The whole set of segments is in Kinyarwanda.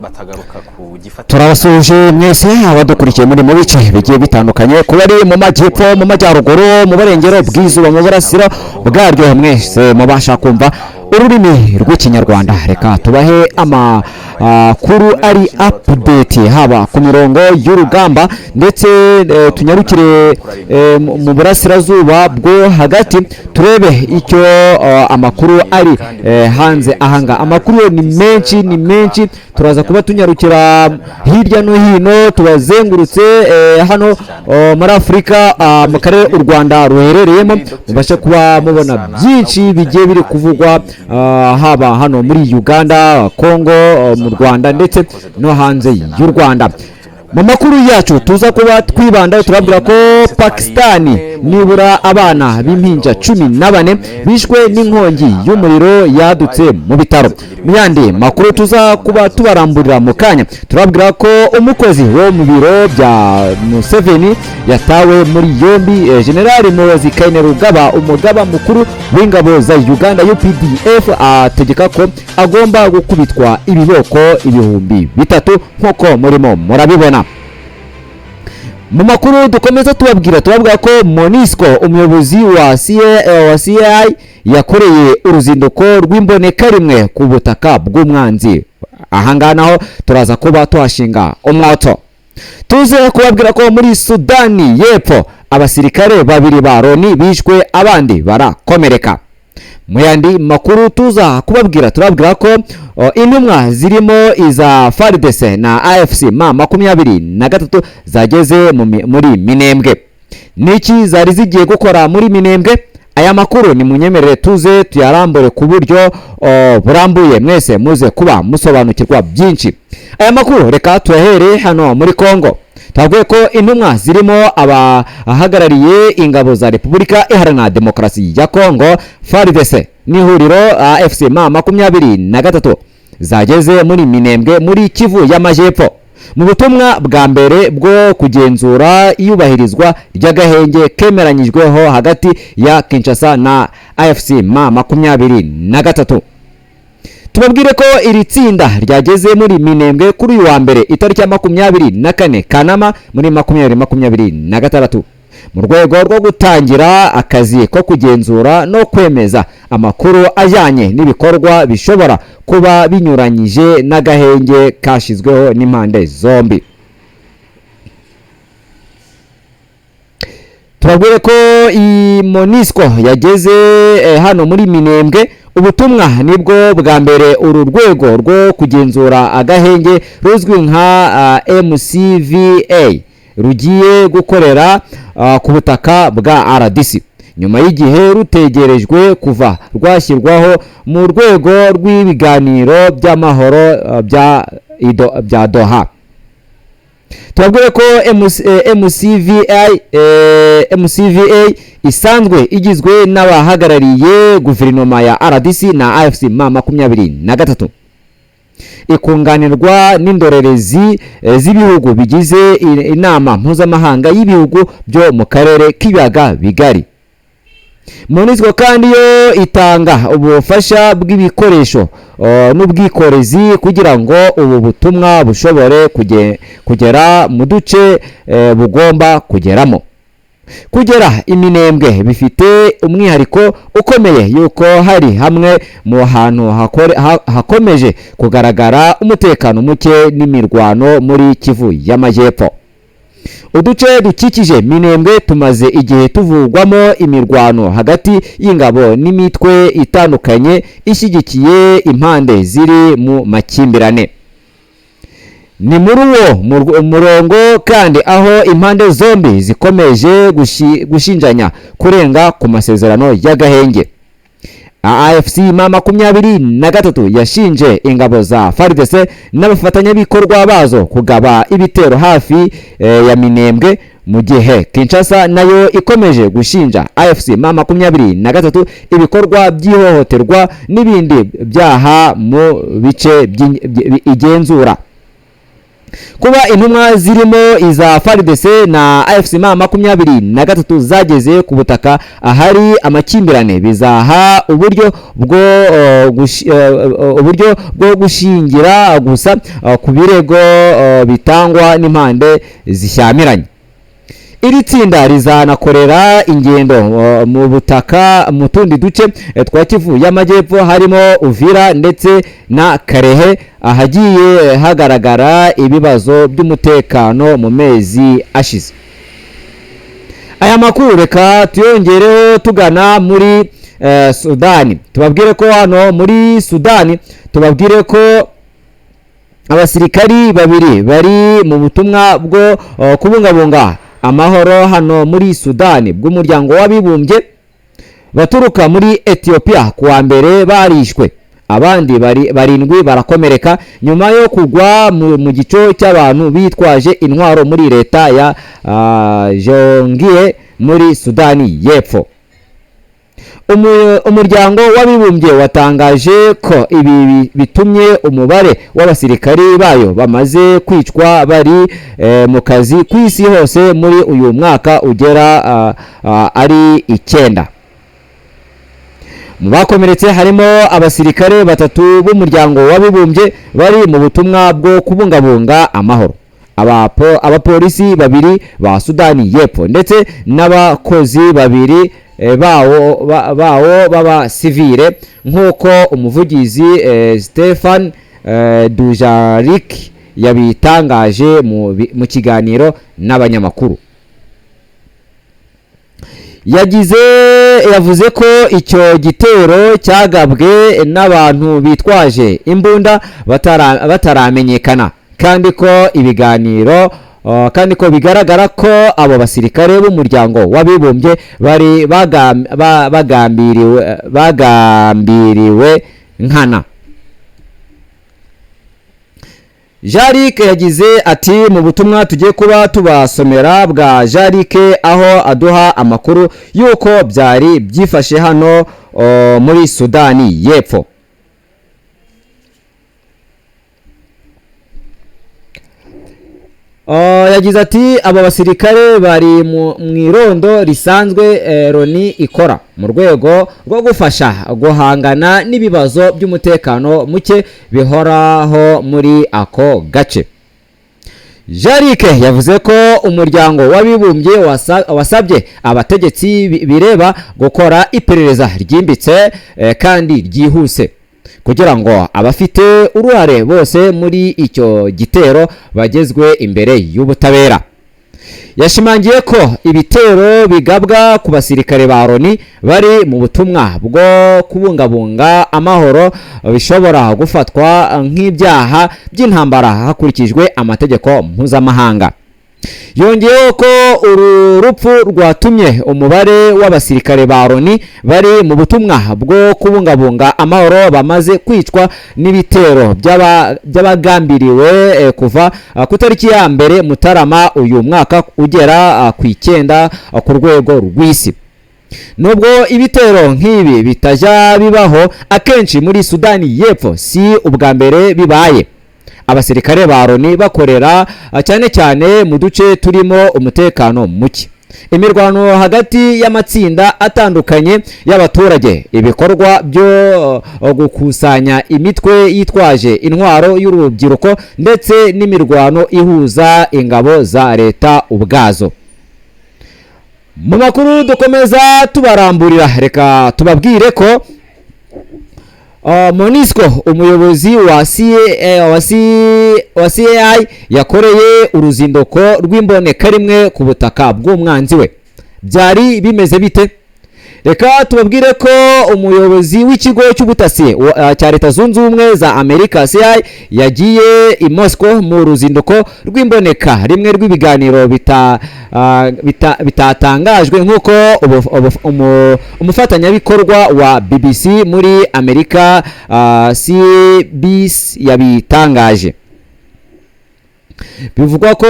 Batagaruka ku gifata. Turabasuhuje mwese abadukurikiye muri mu bice bigiye bitandukanye, kuba ari mu majyepfo, mu majyaruguru, mu burengero bw'izuba, mu burasiro bwaryo, mwese mubasha kumva ururimi rw'Ikinyarwanda. Reka tubahe amakuru ari update, haba ku mirongo y'urugamba, ndetse tunyarukire mu burasirazuba bwo hagati, turebe icyo amakuru ari hanze ahanga. Amakuru yo ni menshi, ni menshi. Turaza kuba tunyarukira hirya no hino, tubazengurutse hano muri Afurika, mu karere u Rwanda ruherereyemo, mubashe kuba mubona byinshi bigiye biri kuvugwa, haba hano muri Uganda, Congo, mu Rwanda ndetse no hanze y'u Rwanda. Mu makuru yacu tuza kuba twibanda, turabwira ko Pakisitani nibura abana b'impinja 14 bishwe n'inkongi y'umuriro yadutse mu bitaro. Mu yandi makuru tuza kuba tubaramburira mu kanya, turabwira ko umukozi wo mu biro bya Museveni yatawe muri yombi. Generali Muhoozi Kainerugaba, umugaba mukuru w'ingabo za Uganda UPDF, ategeka ko agomba gukubitwa ibiboko 3000, nk'uko murimo murabibona. Mu makuru dukomeza tubabwira, tubabwira ko MONUSCO, umuyobozi wa CI yakoreye uruzinduko rw'imbonekarimwe ku butaka bw'umwanzi. Ahangaha naho turaza kuba tuhashinga umwoto. Tuze kubabwira ko muri Sudani y'Epfo abasirikare babiri ba Loni bishwe, abandi barakomereka. Mu yandi makuru tuza kubabwira, turabwira ko intumwa zirimo iza FARDC na AFC M 23 zageze muri Minembwe. Niki zari zigiye gukora muri Minembwe? Aya makuru ni munyemerere tuze tuyarambure ku buryo burambuye, mwese muze kuba musobanukirwa byinshi. Aya makuru reka tuyahere hano muri Congo. Twavuye ko intumwa zirimo abahagarariye ingabo za Repubulika Iharanira Demokarasi ya Congo FARDC n'ihuriro AFC M 23 zageze muri Minembwe muri Kivu y'Amajyepfo, mu butumwa bwa mbere bwo kugenzura iyubahirizwa ry'agahenge kemeranyijweho hagati ya Kinshasa na AFC M 23. Tubabwire ko iri tsinda ryageze muri Minembwe kuri uyu wa mbere, itariki ya 24 Kanama muri 2026, mu rwego rwo gutangira akazi ko kugenzura no kwemeza amakuru ajyanye n'ibikorwa bishobora kuba binyuranyije n'agahenge kashyizweho n'impande zombi. Tubabwire ko iyi MONUSCO yageze hano muri Minembwe. Ubutumwa nibwo bwa mbere uru rwego rwo kugenzura agahenge ruzwi nka MCVA rugiye gukorera ku butaka bwa RDC, nyuma y'igihe rutegerejwe kuva rwashyirwaho mu rwego rw'ibiganiro by'amahoro bya Doha. Tubabwire ko MCVA isanzwe igizwe n'abahagarariye guverinoma ya RDC na AFC M 23, ikunganirwa n'indorerezi z'ibihugu bigize inama mpuzamahanga y'ibihugu byo mu karere k'ibiyaga bigari. MONUSCO kandi yo itanga ubufasha bw'ibikoresho n'ubwikorezi kugira ngo ubu butumwa bushobore kugera mu duce bugomba kugeramo. Kugera Iminembwe bifite umwihariko ukomeye yuko hari hamwe mu hantu hakomeje kugaragara umutekano muke n'imirwano muri Kivu y'Amajyepfo. Uduce dukikije Minembwe tumaze igihe tuvugwamo imirwano hagati y'ingabo n'imitwe itandukanye ishyigikiye impande ziri mu makimbirane. Ni muri uwo murongo kandi aho impande zombi zikomeje gushinjanya kurenga ku masezerano y'agahenge. AFC M 23 yashinje ingabo za FARDC n'abafatanyabikorwa bazo kugaba ibitero hafi ya Minembwe, mu gihe Kinshasa nayo ikomeje gushinja AFC M 23 ibikorwa by'ihohoterwa n'ibindi byaha mu bice igenzura. Kuba intumwa zirimo iza FARDC na AFC M23 zageze ku butaka ahari amakimbirane bizaha uburyo bwo gushingira gusa ku birego bitangwa n'impande zishyamiranye. Iri tsinda rizanakorera ingendo mu butaka mu tundi duce twa Kivu y'Amajyepfo, harimo Uvira ndetse na Kalehe, ahagiye hagaragara ibibazo by'umutekano mu mezi ashize. Aya makuru reka tuyongereho tugana muri Sudani. Tubabwire ko hano muri Sudani, tubabwire ko abasirikari babiri bari mu butumwa bwo kubungabunga amahoro hano muri Sudani bw'Umuryango w'Abibumbye baturuka muri Ethiopia kuwa mbere barishwe, abandi barindwi barakomereka nyuma yo kugwa mu gico cy'abantu bitwaje intwaro muri leta ya Jonglei muri Sudani y'Epfo. Umuryango w'Abibumbye watangaje ko ibi bitumye umubare w'abasirikari bayo bamaze kwicwa bari mu kazi ku isi hose muri uyu mwaka ugera ari 9. Mu bakomeretse harimo abasirikare batatu b'Umuryango w'Abibumbye bari mu butumwa bwo kubungabunga amahoro, abapolisi babiri ba Sudani y'Epfo ndetse n'abakozi babiri bawo b'abasivile, nk'uko umuvugizi Stefan Dujarric yabitangaje mu kiganiro n'abanyamakuru. Yavuze ko icyo gitero cyagabwe n'abantu bitwaje imbunda bataramenyekana, kandi ko ibiganiro kandi ko bigaragara ko abo basirikare b'Umuryango w'Abibumbye bari bagambiriwe nkana. Jarike yagize ati: "Mu butumwa tugiye kuba tubasomera bwa Jarike, aho aduha amakuru y'uko byari byifashe hano muri Sudani y'Epfo." Yagize ati: "Aba basirikare bari mu irondo risanzwe Loni ikora mu rwego rwo gufasha guhangana n'ibibazo by'umutekano muke bihoraho muri ako gace." Jarike yavuze ko Umuryango w'Abibumbye wasabye abategetsi bireba gukora iperereza ryimbitse kandi ryihuse kugira ngo abafite uruhare bose muri icyo gitero bagezwe imbere y'ubutabera. Yashimangiye ko ibitero bigabwa ku basirikare ba Loni bari mu butumwa bwo kubungabunga amahoro bishobora gufatwa nk'ibyaha by'intambara hakurikijwe amategeko mpuzamahanga. Yongeyeho ko uru rupfu rwatumye umubare w'abasirikare ba Loni bari mu butumwa bwo kubungabunga amahoro bamaze kwicwa n'ibitero by'abagambiriwe kuva ku tariki ya 1 Mutarama uyu mwaka ugera ku 9 ku rwego rw'isi. Nubwo ibitero nk'ibi bitajya bibaho akenshi muri Sudani y'Epfo, si ubwa mbere bibaye. Abasirikare ba Loni bakorera cyane cyane mu duce turimo umutekano muke, imirwano hagati y'amatsinda atandukanye y'abaturage, ibikorwa byo gukusanya imitwe yitwaje intwaro y'urubyiruko ndetse n'imirwano ihuza ingabo za leta ubwazo. Mu makuru dukomeza tubaramburira, reka tubabwire ko MONUSCO, umuyobozi wa CIA yakoreye uruzinduko rw'imbonekarimwe ku butaka bw'umwanzi we. Byari bimeze bite? Reka tubabwire ko umuyobozi w'ikigo cy'ubutasi cya Leta Zunze Ubumwe za Amerika, CIA, yagiye i Moscow mu ruzinduko rw'imboneka rimwe rw'ibiganiro bitatangajwe, nk'uko umufatanyabikorwa wa BBC muri Amerika, CBS, yabitangaje. Bivugwa ko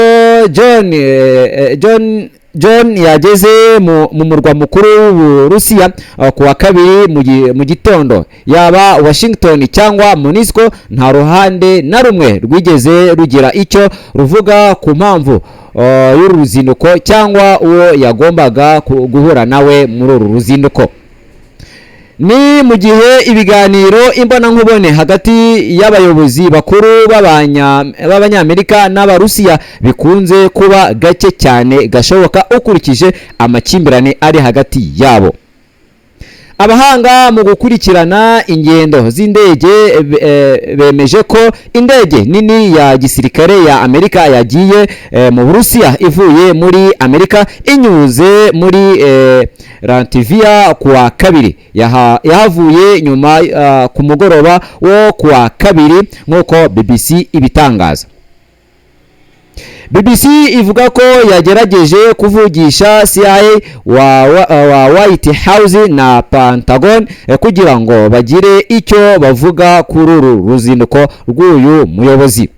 John John yageze mu murwa mukuru w'Uburusiya ku wa kabiri mu gitondo. Yaba Washington cyangwa Moscow, nta ruhande na rumwe rwigeze rugira icyo ruvuga ku mpamvu y'uru ruzinduko cyangwa uwo yagombaga guhura nawe muri uru ruzinduko. Ni mu gihe ibiganiro imbonankubone hagati y'abayobozi bakuru b'Abanyamerika n'Abarusiya bikunze kuba gake cyane gashoboka, ukurikije amakimbirane ari hagati yabo. Abahanga mu gukurikirana ingendo z'indege bemeje ko indege nini ya gisirikare ya Amerika yagiye mu Burusiya ivuye muri Amerika inyuze muri Latvia kuwa kabiri. Yahavuye nyuma ku mugoroba wo kuwa kabiri, nk'uko BBC ibitangaza. BBC ivuga ko yagerageje kuvugisha CIA wa White House na Pentagon kugira ngo bagire icyo bavuga kuri uru ruzinduko rw'uyu muyobozi.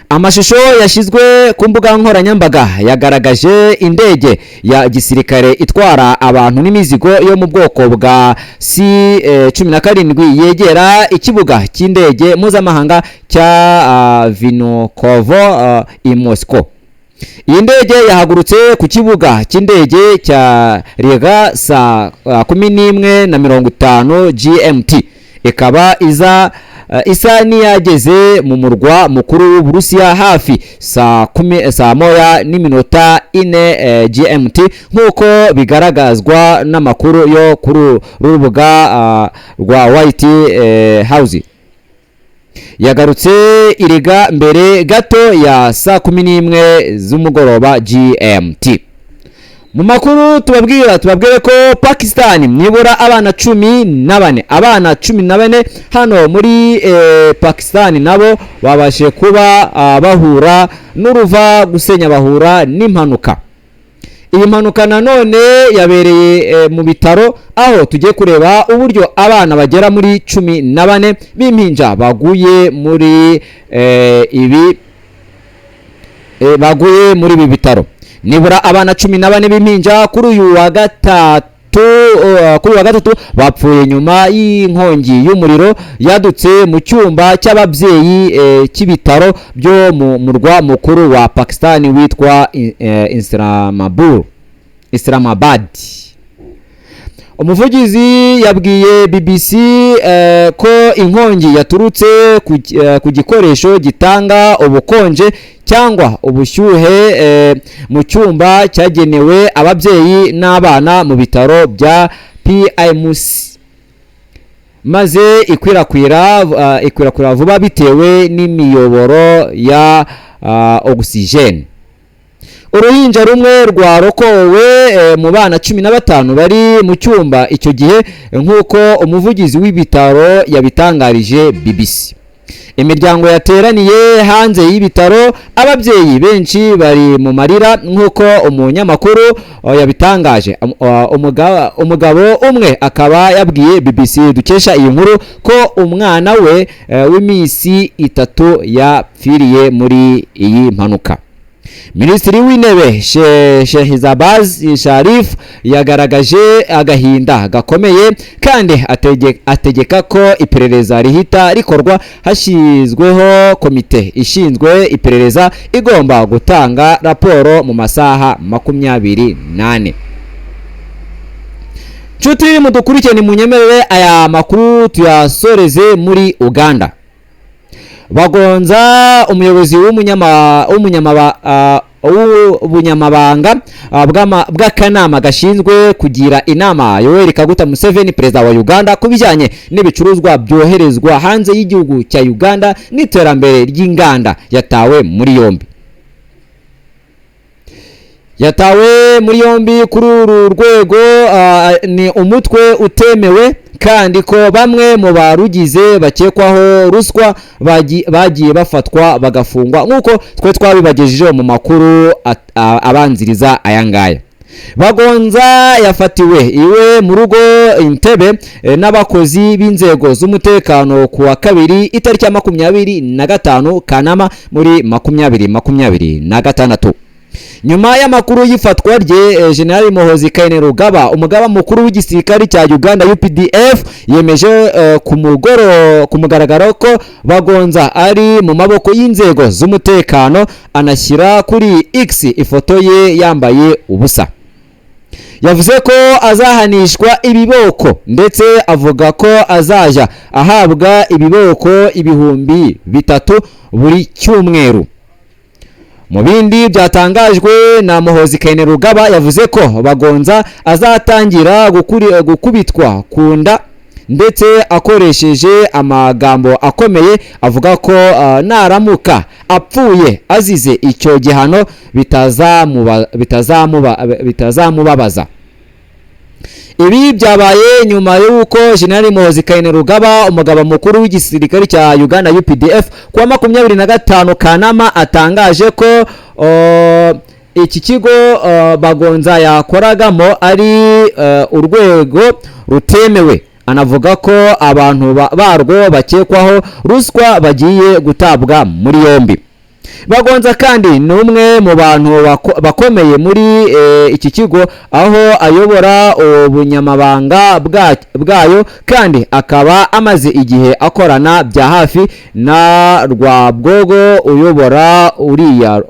Amashusho yashyizwe ku mbuga nkoranyambaga yagaragaje indege ya gisirikare itwara abantu n'imizigo yo mu bwoko bwa C-17 yegera ikibuga cy'indege mpuzamahanga cya Vnukovo i Moscow. Iyi ndege yahagurutse ku kibuga cy'indege cya Riga saa 11:50 GMT, ikaba iza isa n'iyageze mu murwa mukuru w'Uburusiya hafi saa 10, saa 1:04 GMT, nk'uko bigaragazwa n'amakuru yo kuri uru rubuga rwa White House. Yagarutse i Riga mbere gato ya saa 11 z'umugoroba GMT. Mu makuru tubabwire ko Pakistan nibura abana 14, abana 14 hano muri Pakistan nabo babashije kuba bahura n'uruva gusenya, bahura n'impanuka. Iyi mpanuka nanone yabereye mu bitaro, aho tugiye kureba uburyo abana bagera muri 14 b'impinja baguye muri ibi bitaro. Nibura abana 14 b'impinja kuri uyu wa gatatu bapfuye nyuma y'inkongi y'umuriro yadutse mu cyumba cy'ababyeyi cy'ibitaro byo mu murwa mukuru wa Pakistan witwa Islamabad. Umuvugizi yabwiye BBC ko inkongi yaturutse ku gikoresho gitanga ubukonje cyangwa ubushyuhe mu cyumba cyagenewe ababyeyi n'abana mu bitaro bya PIMC, maze ikwirakwira vuba bitewe n'imiyoboro ya ogisijeni. Uruhinja rumwe rwarokowe mu bana 15 bari mu cyumba icyo gihe, nk'uko umuvugizi w'ibitaro yabitangarije BBC. Imiryango yateraniye hanze y'ibitaro, ababyeyi benshi bari mu marira, nk'uko umunyamakuru yabitangaje. Umugabo umwe akaba yabwiye BBC dukesha iyi nkuru ko umwana we w'iminsi 3 yapfiriye muri iyi mpanuka. Minisitiri w'Intebe Shehbaz Sharif yagaragaje agahinda gakomeye kandi ategeka ko iperereza rihita rikorwa. Hashyizweho komite ishinzwe iperereza igomba gutanga raporo mu masaha 24. Nshuti mudukurikiye, nimunyemerere aya makuru tuyasoreze muri Uganda. Bagonza, umuyobozi w'ubunyamabanga bw'akanama gashinzwe kugira inama Yoweri Kaguta Museveni, perezida wa Uganda, ku bijyanye n'ibicuruzwa byoherezwa hanze y'igihugu cya Uganda n'iterambere ry'inganda, yatawe muri yombi. Yatawe muri yombi kuri uru rwego ni umutwe utemewe, kandi ko bamwe mu barugize bakekwaho ruswa bagiye bafatwa bagafungwa, nk'uko twe twabibagejejeho mu makuru abanziriza aya ngaya. Bagonza yafatiwe iwe mu rugo Entebbe n'abakozi b'inzego z'umutekano ku wa kabiri itariki ya 25 Kanama muri 2026. Nyuma y'amakuru y'ifatwa rye, General Muhoozi Kainerugaba, umugaba mukuru w'igisirikare cya Uganda UPDF, yemeje ku mugaragaro ko Bagonza ari mu maboko y'inzego z'umutekano, anashyira kuri X ifoto ye yambaye ubusa. Yavuze ko azahanishwa ibiboko, ndetse avuga ko azajya ahabwa ibiboko 3000 buri cyumweru. Mu bindi byatangajwe na Muhoozi Kainerugaba, yavuze ko Bagonza azatangira gukubitwa ku nda, ndetse akoresheje amagambo akomeye avuga ko naramuka apfuye azize icyo gihano bitazamubabaza. Ibi byabaye nyuma y'uko General Muhoozi Kainerugaba, umugaba mukuru w'igisirikare cya Uganda UPDF, kuwa 25 Kanama atangaje ko iki kigo Bagonza yakoragamo ari urwego rutemewe, anavuga ko abantu barwo bakekwaho ruswa bagiye gutabwa muri yombi. Bagonza kandi ni umwe mu bantu bakomeye muri iki kigo, aho ayobora ubunyamabanga bwayo, kandi akaba amaze igihe akorana bya hafi na Rwabwogo uyobora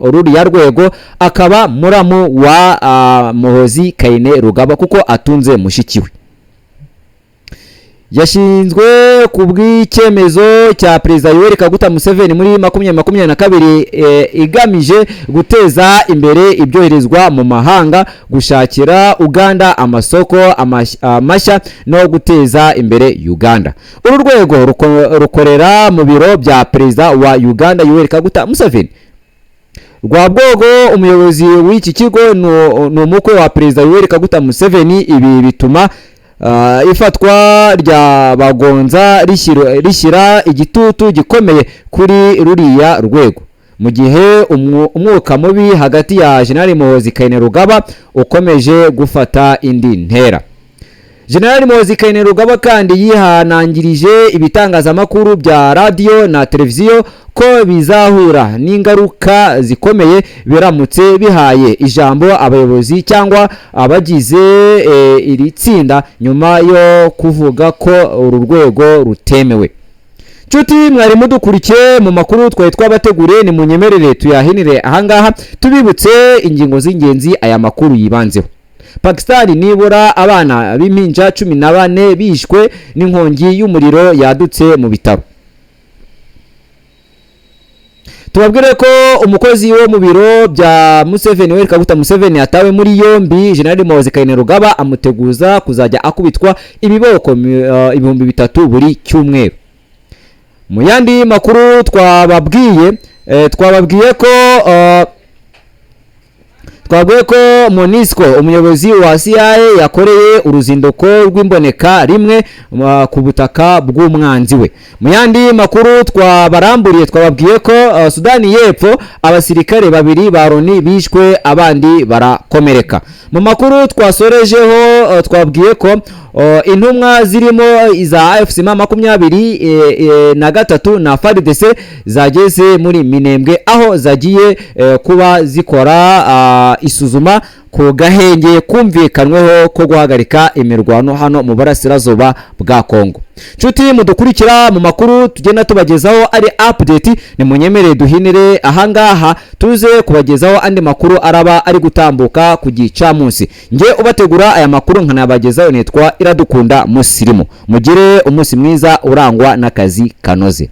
ruriya rwego, akaba muramu wa Muhoozi Kainerugaba kuko atunze mushiki we. Yashinzwe ku bw'icyemezo cya Perezida Yoweri Kaguta Museveni muri 2022, igamije guteza imbere ibyoherezwa mu mahanga, gushakira Uganda amasoko mashya no guteza imbere Uganda. Uru rwego rukorera mu biro bya Perezida wa Uganda Yoweri Kaguta Museveni. Rwabwogo, umuyobozi w'iki kigo, ni umukwe wa Perezida Yoweri Kaguta Museveni. Ibi bituma ifatwa rya Bagonza rishyira igitutu gikomeye kuri ruriya rwego, mu gihe umwuka mubi hagati ya General Muhoozi Kainerugaba ukomeje gufata indi ntera. General Muhoozi Kainerugaba kandi yihanangirije ibitangazamakuru bya radiyo na televiziyo ko bizahura n'ingaruka zikomeye biramutse bihaye ijambo abayobozi cyangwa abagize iri tsinda, nyuma yo kuvuga ko uru rwego rutemewe. Nshuti mwari mudukurikiye mu makuru twari twabateguriye, ni munyemerere tuyahinire ahangaha, tubibutse ingingo z'ingenzi aya makuru yibanzeho. Pakistan, nibura abana b'impinja 14 bishwe n'inkongi y'umuriro yadutse mu bitaro. Tubabwire ko umukozi wo mu biro bya Museveni, Yoweri Kaguta Museveni, yatawe muri yombi. General Muhoozi Kainerugaba amuteguza kuzajya akubitwa ibiboko 3000 buri cyumweru. Mu yandi makuru twababwiye ko Monisco, umuyobozi wa CIA, yakoreye uruzinduko rw'imboneka rimwe ku butaka bw'umwanzi we. Mu yandi makuru twabaramburiye, twababwiye ko Sudani y'Epfo abasirikare babiri ba Loni bishwe, abandi barakomereka. Mu makuru twasorejeho, twabwiye ko intumwa zirimo iza AFC M23 na FARDC zageze muri Minembwe, aho zagiye kuba zikora isuzuma ku gahenge kumvikanweho ko guhagarika imirwano hano mu burasirazuba bwa Kongo. Nshuti mudukurikira mu makuru tugenda tubagezaho ari update, ni munyemerere duhinire ahangaha, tuze kubagezaho andi makuru araba ari gutambuka ku gicamunsi. Nge ubategura aya makuru nkanabagezaho nitwa Iradukunda Musirimu. Mugire umunsi mwiza urangwa n'akazi kanoze.